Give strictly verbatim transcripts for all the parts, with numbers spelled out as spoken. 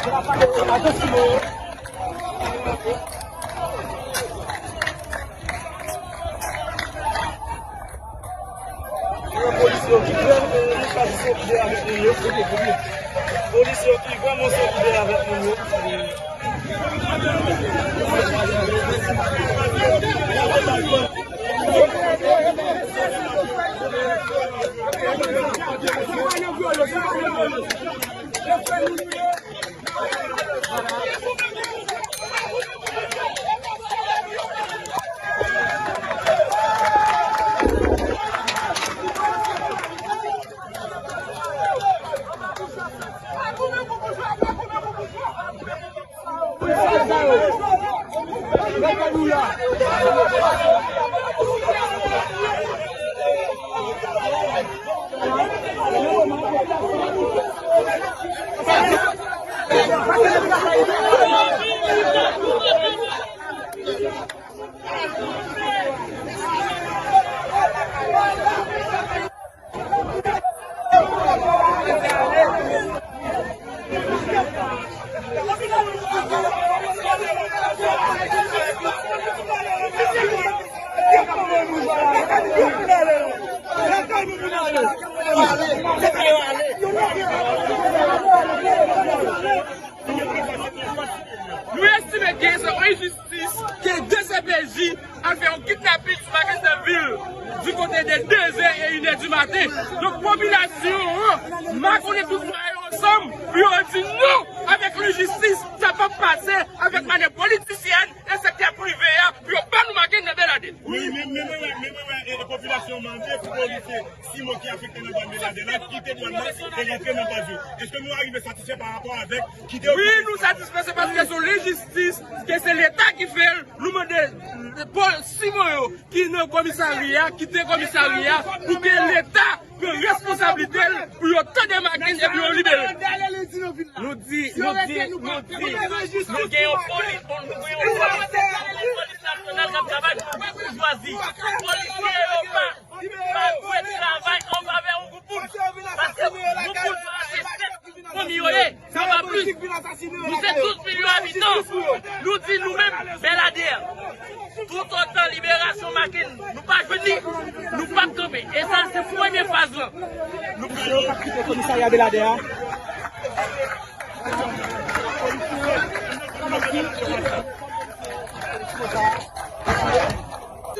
Polis yo ki vrèman solidè avèk moun yo. Polis yo ki vrèman solidè avèk moun yo. Nou estime gen yon enjistis ke D C P J al fè yon kidnaping sou Mackenson Danville du kote de de zè e inè di maten. Donk, popilasyon an makonnen tout mwayen yo ansanm pou yo di non avèk lenjistis, sa p ap pase avèk manèv politisyèn e sektè prive a pou yo ban nou Mackenson nan Beladè. Wi, men, men, men, men, men, men, e, e popilasyon mande pou polisye Simon ki afekte nan dwàn Beladè la kite dwàn nan e rantre nan baz yo. Èske nou arive satisfè pa rapò avèk kite yo? Wi, nou satisfè, se paske se yon lenjistis, ke se Leta ki fè l. Nou mande, e, pòl Simon yo ki nan komisarya, kite komisarya pou ke Leta pran responsablite l pou yo tande Mackenson epi yo libere l. Nou di, nou di, nou di, nou gen yon polis, nou gen yon polis, polis nasyonal k ap travay pou boujwazi. Polisye yo pa, pa dwe travay an favè yon gwoup moun. Paske gwoup moun sa se tèt fanmi yo ye, se pa plis. Nou se douz milyon abitan. Nou di nou menm, Beladè, toutotan liberasyon Mackenson nou pa jwenn li, nou p ap kanpe. E sa, se premye faz lan. Nou pral... Yo p ap kite komisarya Beladè a. N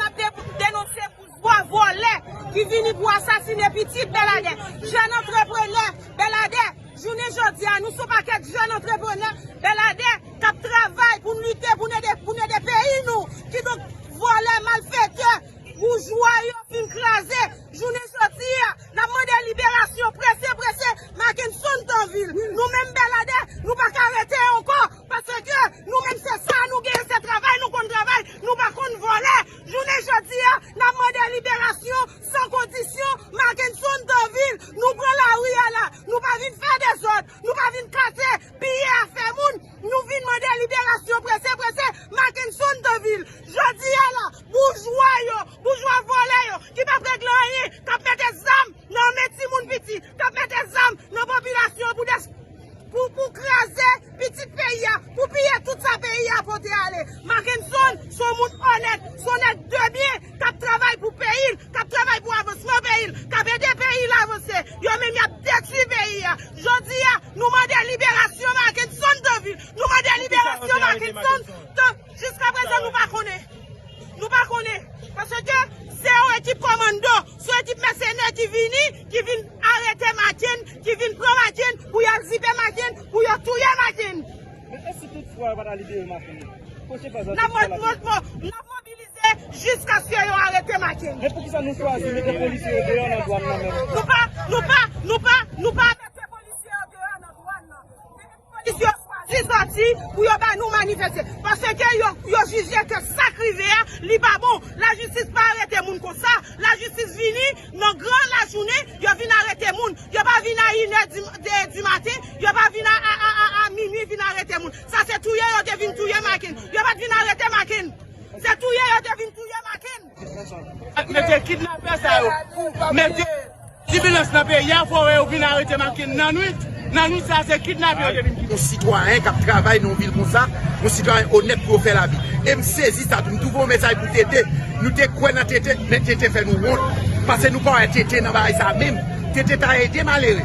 ap de-, denonse boujwa vòlè ki vini pou asasine pitit Beladè, jèn antreprenè Beladè. Jounen jodi a, nou se yon pakèt jèn antreprenè Beladè k ap travay pou n lite, pou n ede, pou n ede peyi nou. Kidonk, vòlè, malfetè, boujwa yo fin kraze. Jounen jodi a, n ap mande liberasyon prese, prese Mackenson Danville. Nou menm Beladè, nou pa ka rete ankò, paske nou menm se sa nou genyen, se travay nou konn travay, nou pa konn vòlè. Jounen jodi a, n ap mande liberasyon san kondisyon Mackenson Danville. Nou pran lari a la, nou pa vin fè dezòd, nou pa vin kase, piye afè moun. Nou vin mande liberasyon prese, prese Mackenson Danville. Jodi a la, boujwa yo, boujwa vòlè yo, ki p ap regle anyen, k ap mete zam nan men timoun piti, k ap mete zam nan popilasyon pou des-, pou, pou kraze pitit peyi a, pou piye tout sa peyi a pote ale. Mackenson se yon moun onèt, se yon nèg de byen, k ap travay pou peyi l, k ap travay pou avansman peyi l, k ap ede peyi l avanse. Yo menm y ap detwi peyi a. Jodi a, nou mande liberasyon Mackenson Danville. Nou mande liberasyon Mackenson. Jiska prezan, nou pa konnen. Nou pa konnen. Paske se yon ekip kòmando, se yon ekip mèsenè ki vini, ki vin arete Mackenson, ki vin pran Mackenson, pou y al zipe Mackenson, pou yo touye Mackenson. Men èske tout fwa yo pa ta libere Mackenson? N ap mo-, mo-, mo-, n ap mobilize jiskaske yo arete Mackenson. Men poukisa nou chwazi mete polisye yo deyò nan dwàn nan menm? Nou pa, nou pa, nou pa, nou pa mete polisye yo deyò nan dwàn nan. Polis yo chwazi sòti pou yo ba nou manifeste. Paske yo, yo jije ke sa k rive a, li pa bon. Lajistis pa arete moun konsa. Lajistis vini nan gran lajounen, yo vin arete moun. Yo pa vin a inè di, de, di maten, yo pa vin a, a, a, a, a minui vin arete moun. Sa se touye yo te vin touye Mackenson. Yo pa t vin arete Mackenson. Se touye yo te vin touye Mackenson. Mete kidnapè sa yo, mete tibilans nan peyi a, fò yo vin arete Mackenson nan nwit. Nan lit sa, se kidnape yo te vin kidnape. Yon sitwayen k ap travay nan yon vil konsa, yon sitwayen onèt pou yo fè lavi. E m sezi sa tou, m tou voye yon mesaj pou T T. Nou te kwè nan T T, men T T fè nou wont. Paske nou pa wè T T nan bagay sa menm. T T ta ede malere.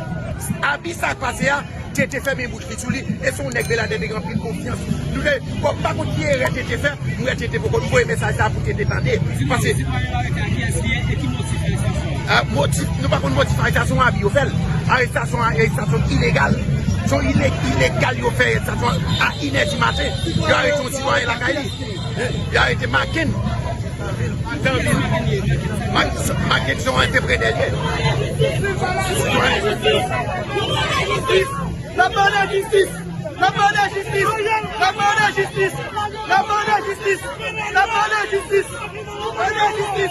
Abi sa k pase a, T T fèmen bouch li sou li. E se yon nèg Beladè te gen anpil konfyans. Nou te, bon, m pa konn ki erè T T fè, m wè T T poko, m voye mesaj sa pou T T tande. Paske sitwayen yo arete a kiyès li ye e ki motif arestasyon an? Ah, motif, nou pa konn motif arestasyon an, abi yo fè l. Arestasyon an, arestasyon ilegal. Se yon ile-, ilegal yo fè arestasyon an a inè di maten. Yo arete yon sitwayen lakay li. Yo arete Maken. Tanvil. Maken se yon antreprenè li ye. N ap mande jistis! N ap mande jistis! N ap mande jistis! N ap mande jistis! N ap mande jistis! N ap mande jistis!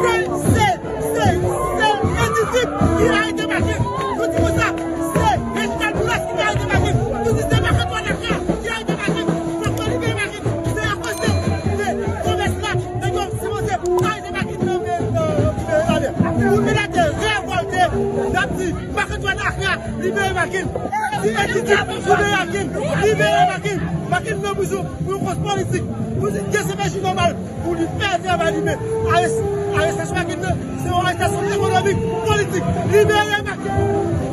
Se, se, se Edidip ki arete Maken. Nou di konsa, se Reginald Boulos ki te arete Maken. Nou di se Marc Antoine Lacrè ki arete Maken. Fòk nou libere Maken. Se akoz de, de komès la, nèg yo sipoze arete Maken nan, nan, nan, nan, pou Beladè revòlte, n ap di Marc Antoine Lacrè libere Maken. Di Edidip libere Maken. Libere Maken. Maken nan prizon pou yon koz politik. Nou di D C P J nòmal pou li fè travay li, men ares-, arestasyon Maken nan, se yon arestasyon ekonomik, politik. Libere Maken!